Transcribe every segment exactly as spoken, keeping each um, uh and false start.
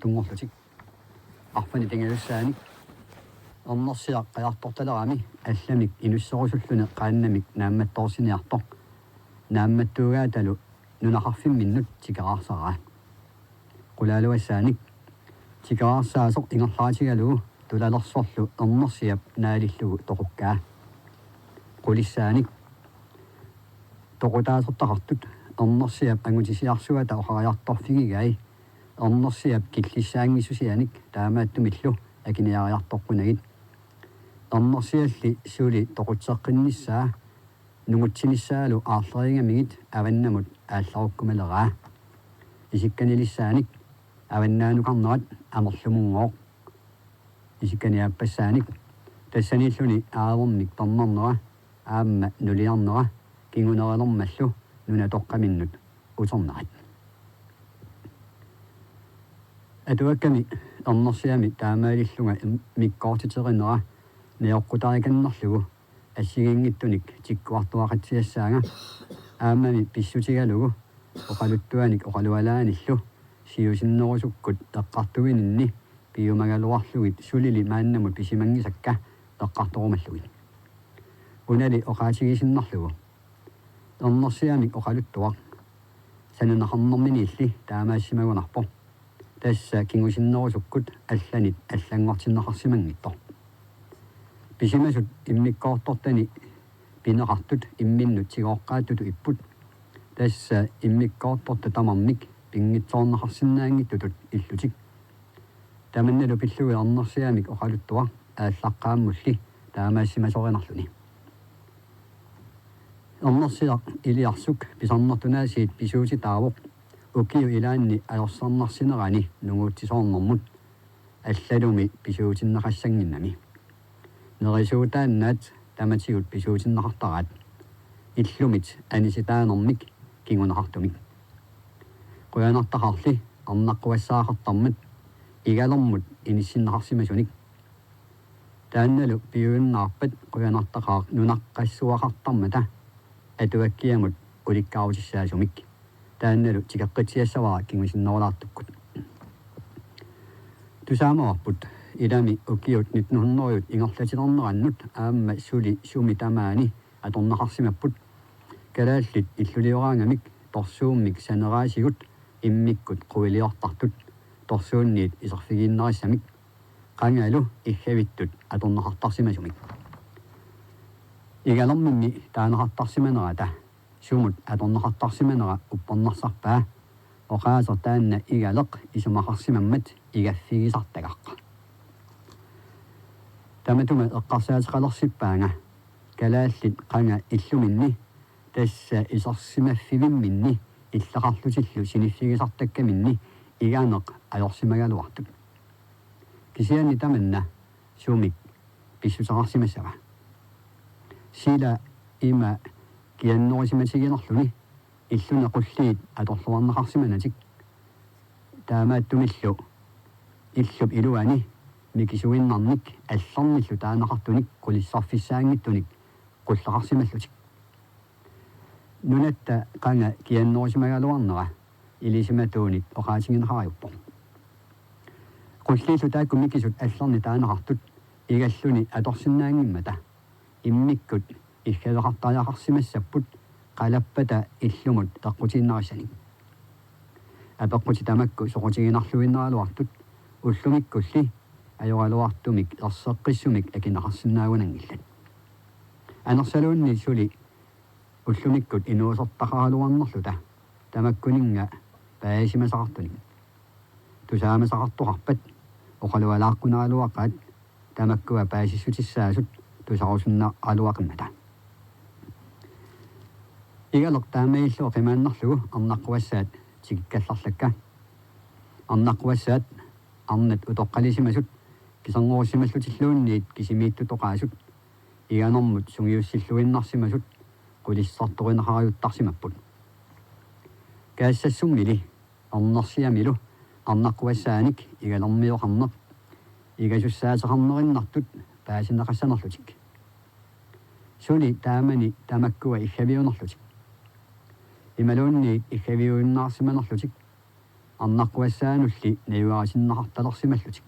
tunngorlutik. Arfani pingajussaanik ernersiaq qajartortalerami allamik inusserusulluni qaannamik naammattoorsiniartoq naammattuugaatalu nunaqarfimminnut tikeraarsaraa. Qulaaluassaanik tikeraarsaasoq ingerlaatigalugu tulalersorlu ernersiap naalillugu toqukkaa. Qulissaanik toqutaasortaqartut ernersiap angutisiarsuata oqariartorfigigai ernersiap killissaanngissusianik taamaattumillu akiniariartoqqunagit. Ernersialli suli toqutseqqinnissaa nungutsinissaalu aarlerigamigit avannamut aallarukkumaleraa. Isikkanilissaanik avannaanukarnerat amerlumunngooq. Isikkaniaappassaanik tassaniilluni aavermik pernarnera aamma nuliarnera kingunerilermallu nunatoqqaminnut uternerat. Atuakkami ernersiami taamaalillunga im-, immikkoortiterinnera najoqqutarikannerlugu assigiinngitsunik tikkuartuaqatsiassaanga aammami pissutigalugu oqaluttuanik oqalualaanillu siusinnerusukkut eqqartuininni piumagaluarlugit sulili maannamut pisimanngisakka eqqartorumallugit. Unali oqaatigisinnarlugu. Ernersiamik oqaluttuaq sananeqarnerminiilli taamaassimagunarpoq. Tassa kingusinnerusukkut allanit allanngortinneqarsimanngitsoq. Pisimasut immikkoortortani pineqartut imminnut tigooqqaattutut ipput. Tassa immikkoortortat tamarmik pinngitsoorneqarsinnaanngitsutut illutik. Tamannalu pillugit ernersiamik oqaluttuaq aallaqqaammulli taamaassimasorinarluni. Ernersiaq iliarsuk pisarnertunaasiit pisuutitaavoq ukiup ilaanni ajorsarnarsinerani nunguutsisoornermut allalumi pisuutinneqassannginnami. Nerisuutaannaat tamatigut pisuutinneqartaraat. Illumit anisitaanermik kinguneqartumik. Qujanartaqarli arnaqquassaaqartarmat igalermut inissinneqarsimasunik. Taannalu piujunnaarpat qujanartaqaaq nunaqqassuaqartarmata atuakkiamut ulikkarutissaasumik. Taannalu tikeqqitsiassavara kingusinnerulaartukkut. Tusaamavarput ilami ukiut nitten hundrede ingerlatilernerannut aamma suli sumi tamaani atorneqarsimapput. Kalaallit illulioraangamik torsuummik saneraasigut immikkut quiliortartut torsuunniit iserfigiinnarissamik. Qangalu iggavittut atorneqartarsimasumik. Igalermimmi taaneqartarsimanerata sumut atorneqartarsimanera uppernarsarpaa. Oqaaseq taanna igaleq isumaqarsimammat igaffigisartagaq. Tamatuma eqqarsaateqalersippaanga kalaallit qanga illuminni tassa isersimaffivimminni illeqarlutillu siniffigisartakkaminni iganeq ajorsimagaluartut. Kisianni tamanna sumik pissuteqarsimassava? Sila ima kiannerusimatiginerluni illuni qulliit atorluarneqarsimanatik. Taamaattumillu illup iluani mikisuinnarnik allernillu taaneqartunik qulissarfissaanngitsunik qulleqarsimallutik. Nunatta qanga kiannerusimagaluarnera ilisimatuunik oqaatigineqarajuppoq. Qulliillu taakku mikisut allernit taaneqartut igalluni atorsinnaanngimmata immikkut iggaveqartariaqarsimassapput qalappata illumut eqqutiinnarissanik. Apeqqutit tamakku soqutiginarluinnaraluartut ullumikkulli ajoraluartumik erseqqissumik akineqarsinnaagunanngillat. Anersaluunniit suli ullumikkut inuusortaqaraluarnerluta tamakkuninnga paasisimasaqartunik. Tusaamasaqartoqarpat oqalualaaqqunaraluaqaat tamakkua paasissutissaasut tusarusunnaraluaqimmata. Igaleq taamaalillugu qimaannarlugu arnaqquassaat tikikkallarlakka. Arnaqquassaat arnat utoqqalisimasut kiserngorussimallutilluunniit kisimiittutoqaasut iganermut sungiussilluinnarsimasut qulissartorineqarajuttarsimapput. Kaassassummili ernersiamilu arnaqquassaanik igalermioqarneq igasussaateqarnerinnartut paasineqassanerlutik. Suli taamani tamakkua iggaviunerlutik. Imaluunniit iggaviuinnarsimanerlutik. arnaqquassaanulli najugarisinneqartalersimallutik.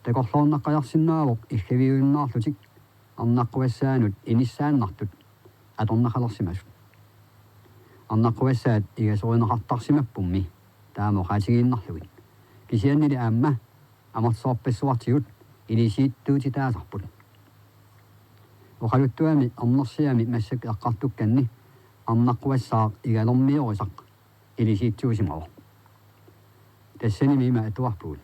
Takorloornaqqajarsinnaavoq iggaviujunnaarlutik arnaqquassaanut inissaannartut atorneqalersimasut. Arnaqquassaat igasorineqartarsimappummi taama oqaatigiinnarlugit. Kisiannili aamma amerlasoorpassuartigut ilisiittuutitaasarput. Oqaluttuami ernersiami massakkut eqqartukkanni arnaqquassaaq igalermiorisaq ilisiitsuusimavoq. Tassanimi ima atuarpugut.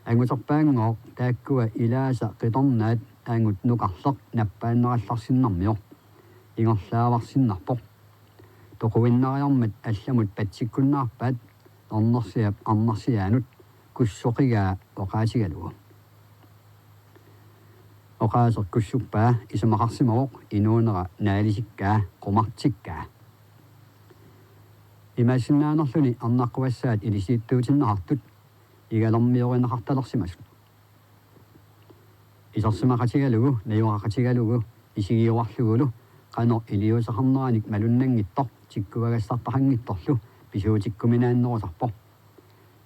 Anguterpaanngooq taakkua ilaasa qitornaat angut nukarleq nappaannarallarsinnarmioq ingerlaavarsinnarpoq. Toquinnariarmat allamut patsikkunnaarpaat ernersiap arnarsiaanut kussoqigaa oqaatigalugu. Oqaaseq kussuppaa isumaqarsimavoq inuunera naalisikkaa, qumartikkaa. Imaasinnaanerluni arnaqquassaat ilisiittuutinneqartut igalermiorineqartalersimasut. Isersimaqatigalugu, najugaqatigalugu, isigiuarlugulu qanoq iliuuseqarneranik malunnanngitsoq tikkuagassartaqanngitsorlu pisuutikkuminaannerusarpoq.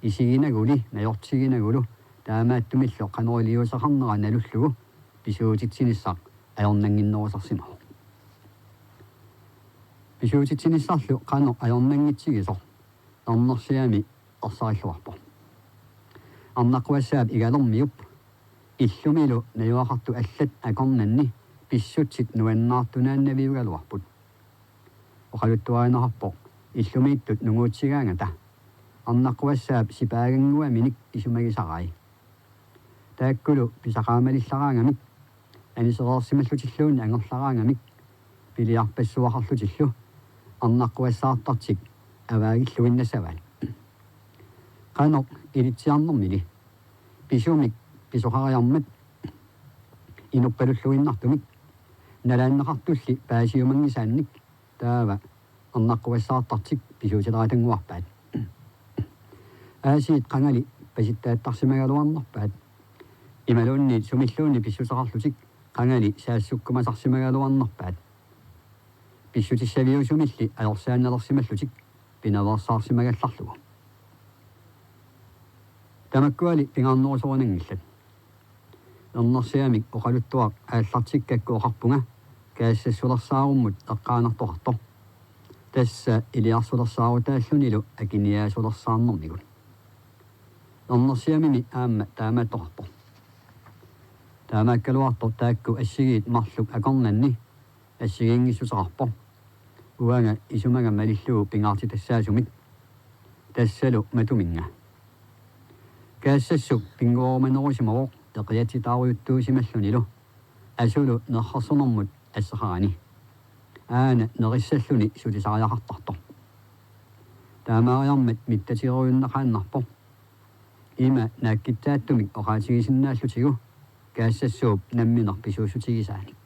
Isiginaguli, najortiginagulu, taamaattumillu qanoq iliuuseqarnera nalullugu pisuutitsinissaq ajornannginnerusarsimavoq. Pisuutitsinissarlu qanoq ajornanngitsigisoq ernersiami ersarilluarpoq. Arnaqquassaap igalermiup illumilu najugaqartut allat akornanni pissutsit nuannaartunaannaviugaluarput. Oqaluttuarineqarpoq illumiittut nunguutsigaangata arnaqquassaap sipaagannguaminik isumagisarai. Taakkulu pisaqaamalillaraangamik, anisereersimallutilluunniit angerlaraangamik, piliarpassuaqarlutillu arnaqquassaartartik avaagilluinnassavaat. Qanoq ilitsiarnermili pisumik pisoqariarmat inuppalulluinnartumik nalaanneqartulli paasiumanngisaannik taava arnaqquassaartartik pisuutileraatannguarpaat. Aasiit qangali pasittaattarsimagaluarnerpaat. Imaluunniit sumilluunniit pissuseqarlutik qangali saassukkumasarsimagaluarnerpaat. Pissutissaviusumilli ajorsaannalersimallutik pinaveersaarsimagallarlugu. Tamakkuali pingaarnerusorinanngillat. Ernersiamik oqaluttuaq aallartikkakku oqarpunga kaassassulersaarummut eqqaanartoqartoq. Tassa iliarsulersaarutaallunilu akiniaasulersaarnermigut. Ernersiamimi aamma taamaattoqarpoq. Taamaakkaluartoq taakku assigiit marluk akornanni assigiinngissuseqarpoq. Uanga isumaga malillugu pingaartitassaasumik. Tassalu matuminnga. Kaassassup pinnguarumanerusimavoq eqiatsitaarujuttuusimallunilu asulu nerrersunermut asseqarani. Aana nerissalluni sulisariaqartartoq. Taamaariarmat mittatigeriunneqaannarpoq. Ima naakkitsaattumik oqaatigisinnaallutigu kaassassuup nammineq pisuussutigisaanik.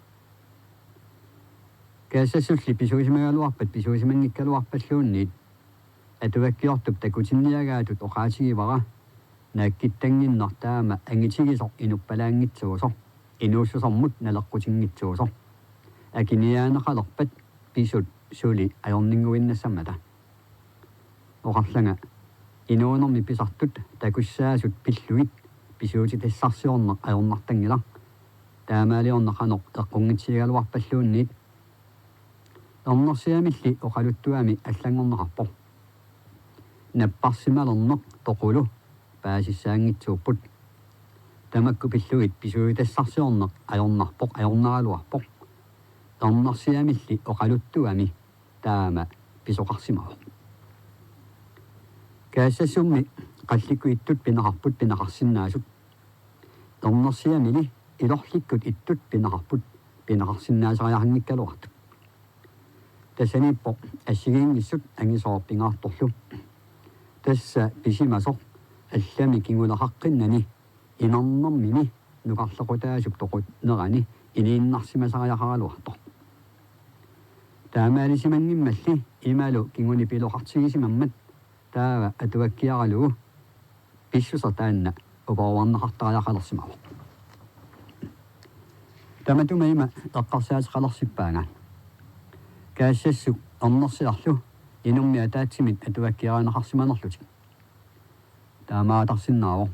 Kaassassulli pisuusimagaluarpat pisuusimanngikkaluarpalluunniit atuakkiortup takutinniagaatut oqaatigivara naakkitsanngimmat taama angitigisoq inuppalaanngitsuusoq, inuussusermut naleqqutinngitsuusoq. Akiniaaneqalerpat pisut suli ajorninnguinnassammata. Oqarlanga inuunermi pisartut takussaasut pillugit pisuutitassarsiorneq ajornartanngilaq. Taamaaliorneq qanoq eqqunngitsigigaluarpalluunniit. Ernersiamilli oqaluttuami allanngorneqarpoq. Napparsimalerneq toqulu paasissaanngitsuupput. Tamakku pillugit pisuutitassarsiorneq ajornarpoq, ajornaraluarpoq. Ernersiamilli oqaluttuami taama pisoqarsimavoq. Kaassassummi qallikkut ittut pineqarput pineqarsinnaasut. Ernersiamili ilorlikkut ittut pineqarput pineqarsinnaasariaqanngikkaluartut. Tassaniippoq assigiinngissut angisooq pingaartorlu. Tassa pisimasoq allami kinguleqaqqinnani inernermini nukarlequtaasup toqunnerani iniinnarsimasariaqaraluartoq. Taamaalisimanngimmalli imalu kingunipiloqartigisimammat taava atuakkiaralugu pissuseq taanna uparuarneqartariaqalersimavoq. Tamatuma ima eqqarsaateqalersippaanga. Kaassassuk ernersiarlu inummiataatsimit atuakkiarineqarsimanerlutik. Taamaatarsinnaavoq.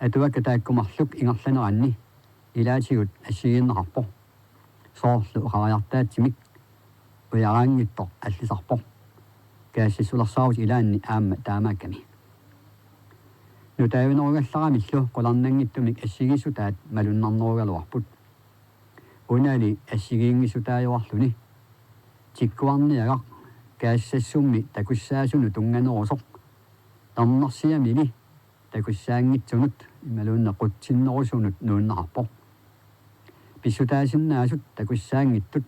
Atuakkat taakku marluk ingerlaneranni ilaatigut assigiinneqarpoq. Soorlu oqariartaatsimik ujaraanngitsoq allisarpoq. Kaasissulersaarutit ilaanni aamma taamaakkami. Nutaavinerugallaramillu qularnanngitsumik assigiissutaat malunnarnerugaluarput. Unali assigiinngissutaajuarluni tikkuarniagaq kaassassummi takussaasunut tunnganerusoq ernersiamini takussaanngitsunut imaluunniit qutsinnerusunut nuunneqarpoq. Pissutaasinnaasut takussaanngitsut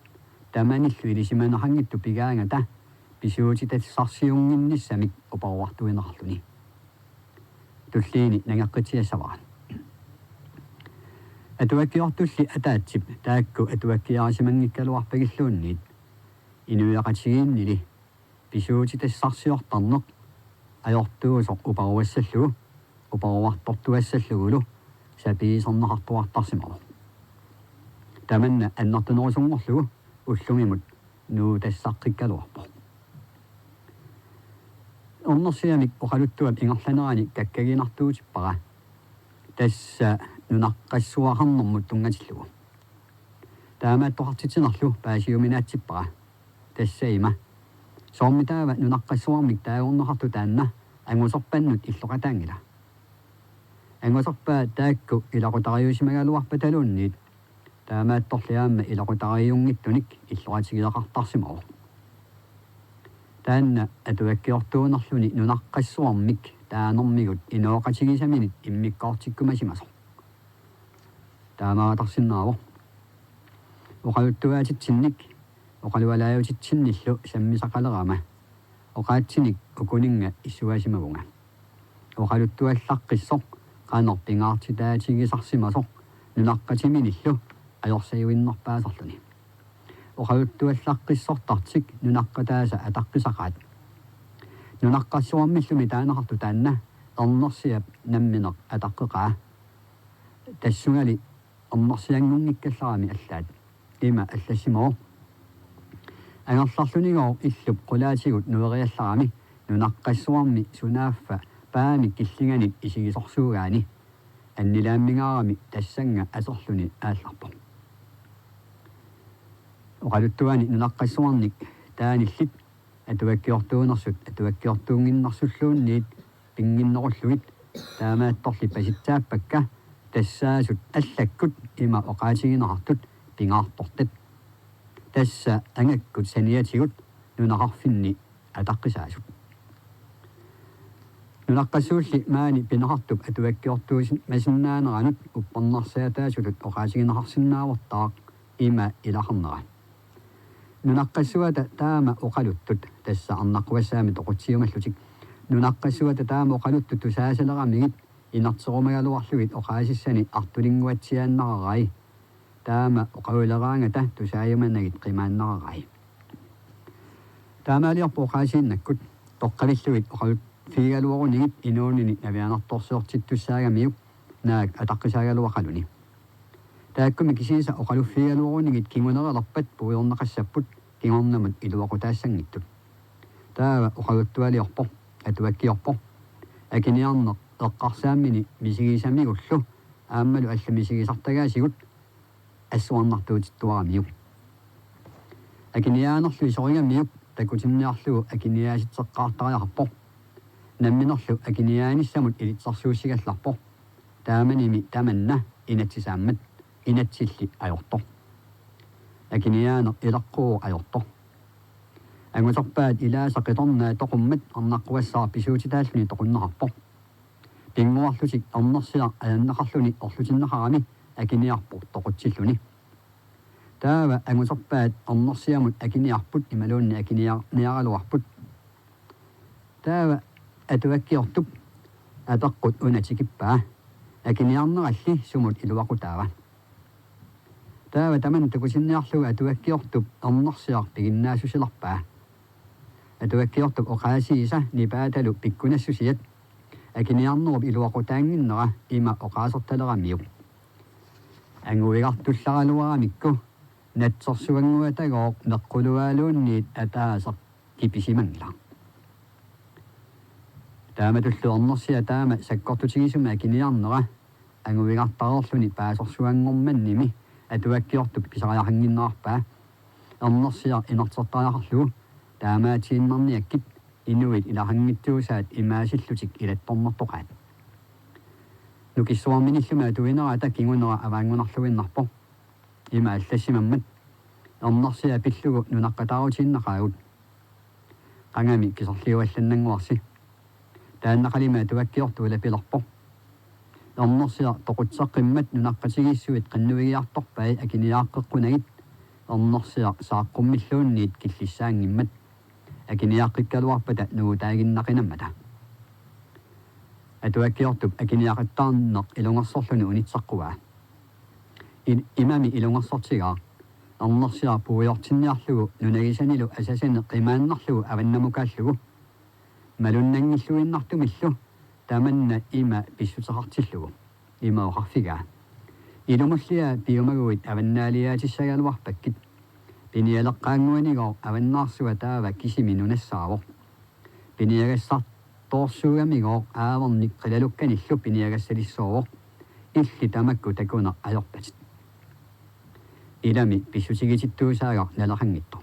tamanillu ilisimaneqanngitsut pigaangata pisuutitassarsiunnginnissamik uparuartuineqarluni. Tulliini nangeqqitsiassavara. Atuakkiortulli ataatsip taakku atuakkiarisimanngikkaluarpagilluunniit inuiaqatigiinnili pisuutitassarsiortarneq ajortuusoq uparuassallugu uparuartortuassallugulu sapiiserneqartuartarsimavoq. Tamanna annertunerusunngorlugu ullumimut nuutassaqqikkaluarpoq. Ernersiamik oqaluttuap ingerlanerani kakkaginartuutippara tassa nunaqqassuaqarnermut tunngatillugu. Taamaattoqartitsinerlu paasiuminaatsippara. Tassa ima. Soormi taava nunaqqassuarmik taagorneqartoq taanna anguserpannut illoqataanngila. Anguserpaat taakku ilaqutariusimagaluarpataluunniit taamaattorli aamma ilaqutariunngitsunik illoqatigeeqartarsimavoq. Taanna atuakkiortuunerluni nunaqqassuarmik taanermigut inooqatigisaminit immikkoortikkumasimasoq. Taamaatarsinnaavoq. Oqaluttuaatitsinnik oqalualaajutitsinnillu sammisaqalerama oqaatsinik ukuninnga issuaasimavunga. Oqaluttuallaqqissoq qanoq pingaartitaatigisarsimasoq nunaqqatiminillu ajorsajuinnerpaasarluni. Oqaluttuallaqqissortartik nunaqqataasa ataqqisaqaat. Nunaqqassuarmillumi taaneqartoq taanna ernersiap nammineq ataqqeqaa. Tassungali ernersianngunngikkallarami allaat. Ima allassimavoq. Angerlarlunigooq illup qulaatigut nueriallarami nunaqqassuarmi sunaaffa paamik killinganit isigisorsuugaani annilaammingaarami tassannga aserluni aallarpoq. Oqaluttuani nunaqqassuarnik taanillit atuakkiortuunersut atuakkiortuunnginnersulluunniit pinnginnerullugit taamaattorli pasitsaappakka tassaasut allakkut ima oqaatigineqartut pingaartortat. Tassa angakkut saniatigut nunaqarfinni ataqqisaasut. Nunaqqassuulli maani pineqartup atuakkiortuusimasinnaaneranut uppernarsaataasutut oqaatigineqarsinnaavortaaq ima ilaqarnera. Nunaqqassuata taama oqaluttut, tassa arnaqquassaammi toqutsiumallutik. Nunaqqassuata taama oqaluttut tusaasaleramigit inerterumagaluarlugit oqaasissani artulinnguatsiaannararai. Taama oqaluleraangata tusaajumanagit qimaannararai. Taamaaliorpoq oqaasiinnakkut toqqavillugit oqaluffigigaluarunigit inuunini navianartorsiortittussaagamiuk naak ataqqisaagaluaqaluni. Taakkumi kisiisa oqaluffigigaluarunigit kingunerelerpat puigorneqassapput kingornamut iluaqutaassanngitsut. Taava oqaluttualiorpoq, atuakkiorpoq. Akiniarneq eqqarsaammini misigisamigullu aammalu allat misigisartagaasigut assuarnartuutittuaramiuk. Akiniaanerlu isorigamiuk takutinniarlugu akiniaasitseqqaartariaqarpoq. Namminerlu akiniaanissamut ilitsersuussigallarpoq. Taamanimi tamanna inatsisaammat inatsilli ajortoq. Akiniaaneq ileqquuvoq ajortoq. Anguserpaat ilaasa qitornaat toqummat arnaqquassaaq pisuutitaalluni toqunneqarpoq. Pinnguarlutik ernersiaq ajanneqarluni orlutinneqarami akiniarpoq toqutsilluni. Taava anguserpaat ernersiamut akiniarput imaluunniit akiniarniaraluarput. Taava atuakkiortup apeqqut una tikippaa: Akiniarneralli sumut iluaqutaava? Taava tamanna takutinniarlugu atuakkiortup ernersiaq piginnaassusilerpaa. Atuakkiortup oqaasiisa nipaatalu pikkunassusiat akiniarnerup iluaqutaannginnera ima oqaasertaleramiuk: Anguigartullaraluaramikku natsersuannguatagooq meqquluaaluunniit ataaseq ipisimanngilaq. Taamatullu ernersiaq taama sakkortutigisumik akiniarnera anguigartareerluni paasersuanngormannimi atuakkiortup pisariaqannginnerarpaa. Ernersiaq inertertariaqarlugu taamaatiinnarniakkit inuit ilaqanngitsuusaat imaasillutik ilattornertoqaat. Nukissuarminillumi atuinerata kingunera avaanngunarluinnarpoq. Ima allassimammat: Ernersiaq pillugu nunaqqataarutiinnaqaagut. Qangami kiserliuallannannguarsi. Taannaqalimi atuakkiortup ulapilerpoq: Ernersiaq toqutseqqimmat nunaqqatigiissuit qinnuigiartorpai akiniaaqqeqqunagit, ernersiaq saaqqummilluunniit killissaanngimmat, akiniaaqqikkaluarpata nuutaaginnaqinammata. Atuakkiortup akiniaqattaarneq ilungersorluni unitseqquaa. I-, imami ilungersortigaa: Ernersiaq puiortinniarlugu nunagisanilu asasani qimaannarlugu avannamukaallugu. Malunnanngilluinnartumillu tamanna ima pissuteqartillugu. Ima oqarfigaa: Ilumullia piumaguit avannaaliaatissagaluarpakkit. Pinialeqqaannguanigooq avannaarsuaq taava kisimi nunassaavoq. Piniagassartoorsuugamigooq aavernik qilalukkanillu piniagassalissoovoq. Illit tamakku takuneq ajorpatit. Ilami pissutigitittuusaagaq naleqanngitsoq.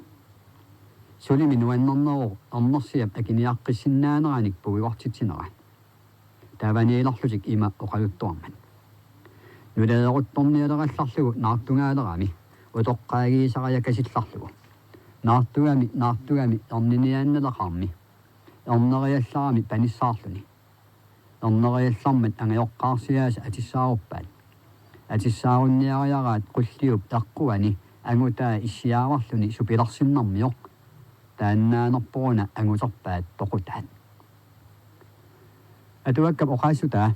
Sulimi nuannerneruvoq ernersiap akiniaqqissinnaaneranik puigortitsinera. Taavaniilerlutik ima oqaluttuarmat: Nuleeruttornialerallarlugu naartungaalerami utoqqaagiisariakasillarlugu. Naartugami, naartugami erniniaannaleqarmi. Erneriallarami panissaarluni. Erneriallarmat angajoqqaarsiaasa atissaaruppaat. Atissaarunniariaraat qulliup eqquani angutaa issiaavarluni supilersinnarmioq. Taannaanerporuna anguterpaat toqutaat. Atuakkap oqaassutaa: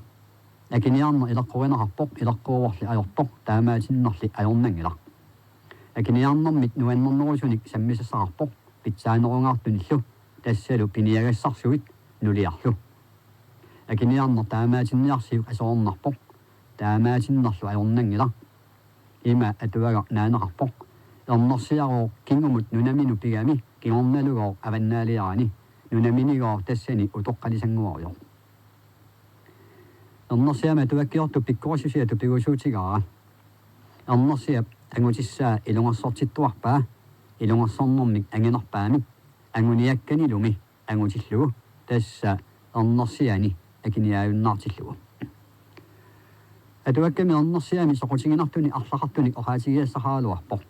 Akiniarneq ileqqorineqarpoq, ileqquuvorli ajortoq, taamaatinnerli ajornanngilaq. Akiniarnermit nuannernerusunik sammisassaqarpoq pitsaanerungaartunillu, tassalu piniagassarsuit nuliarlu. Akiniarneq taamaatinniarsiuk aserornarpoq, taamaatinnerlu ajornanngilaq. Ima atuagaq naaneqarpoq: Ernersiarooq kingumut nunaminut pigami, kingornalugooq avannaaliarani, nunaminigooq tassani utoqqalisannguarujoq. Ernersiami atuakkiortup pikkorissusia tupigusuutigaara. Ernersiap angutissaa ilungersortittuarpaa ilungersornermik anginerpaamik anguniakkanilumi angutillugu, tassa ernersiani akiniaajunnaartillugu. Atuakkami ernersiami soqutiginartunik arlaqartunik oqaatigisassaqaraluarpoq.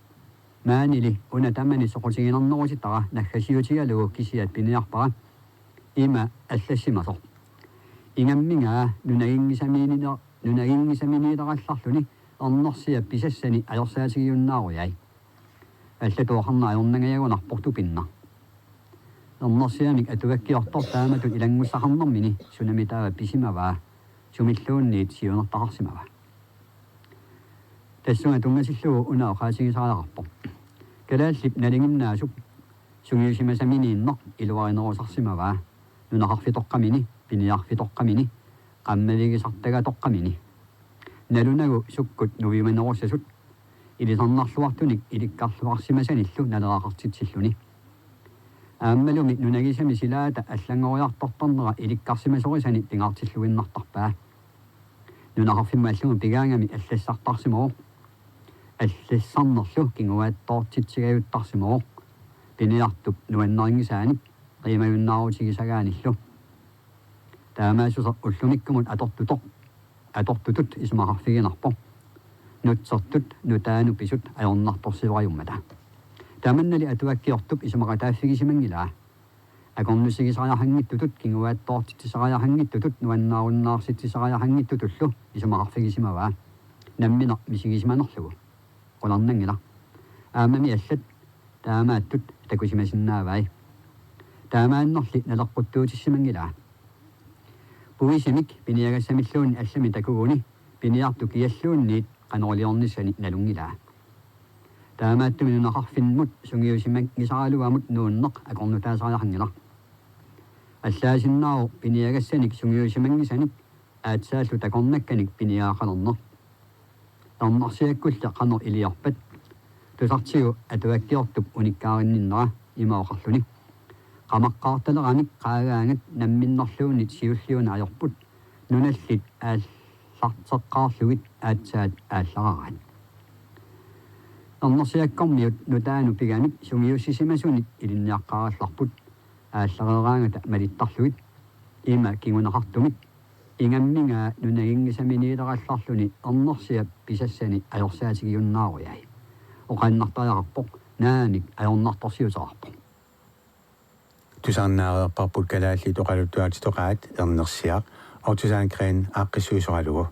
Maanili una tamani soqutiginarnerutitara naggasiutigalugu kisiat piniarpara ima allassimasoq: Ingammingaa nunaginngisamiinile-, nunaginngisaminiilerallarluni ernersiap pisassani ajorsaatigijunnaarujai. Allatut oqarneq ajornangajagunarpoq, tupinnaq. Ernersiamik atuakkiortoq taamatut ilanngussaqarnermini sunami taava pisimavaa, sumilluunniit siunertaqarsimava? Tassunga tunngatillugu una oqaatigisariaqarpoq: Kalaallit nalinginnaasup sungiusimasaminiinneq iluarinerusarsimavaa nunaqarfitoqqamini, piniarfitoqqamini, qaammavigisartagatoqqamini. Nalunagu sukkut nuimanerussasut ilisarnarluartunik ilikkarluarsimasanillu naleraqartitsilluni. Aammalumi nunagisamik silaata allanngoriartortarnera ilikkarsimasorisani pingaartilluinnartarpaa. Nunaqarfimmut allamut pigaangami allassartarsimavoq. Allassarnerlu kinguaattoortitsigajuttarsimavoq piniartup nuannarinngisaanik qiimajunnaarutigissagaanillu. Taamaassuseq ullumikkumut atortutoq, atortutut isumaqarfiginarpoq. Nutsertut nutaanut pisut ajornartorsioriummata. Tamannali atuakkiortup isumaqataaffigisimanngilaa. Akornutigisariaqanngitsutut, kinguaattoortitsisariaqanngitsutut, nuannaarunnaartitsisariaqanngitsutullu isumaqarfigisimavaa. Nammineq misigisimanerlugu. Qularnanngilaq. Aammami allat taamaattut takusimasinnaavai. Taamaannerli naleqquttuutissimanngilaa. Puisimik piniagassamilluunniit allamik takuguni piniartup kialluunniit qanoq iliornissani nalunngilaa. Taamaattumik nunaqarfimmut sungiusimanngisaraluamut nuunneq akornutaasariaqanngilaq. Allaasinnaavoq piniagassanik sungiusimanngisanik aatsaallu takornakkanik piniagaqalerneq. Ernersiakkulli qanoq iliorpat? Tusartigu atuakkiortup unikkaarinninnera ima oqarluni: Qamaqqaartaleramik qaagaangat namminnerluunniit siulliunneq ajorput, nunallit aallarteqqaarlugit aatsaat aallaraaraat. Ernersiakkormiut nutaanut pigamik sungiussisimasunit ilinniaqqaarallarput, aallareeraangata malittarlugit, ima kinguneqartumik ingammingaa nunaginngisaminiilerallarluni Ernersiap pisassani ajorsaatigiunnaarujai. Oqaannartariaqarpoq, naamik ajornartorsiuteqarpoq. Tusarnaareerparput kalaallit oqaluttuaatitoqaat Ernersiaq, Otto Sandgreen aaqqissuisoralugu.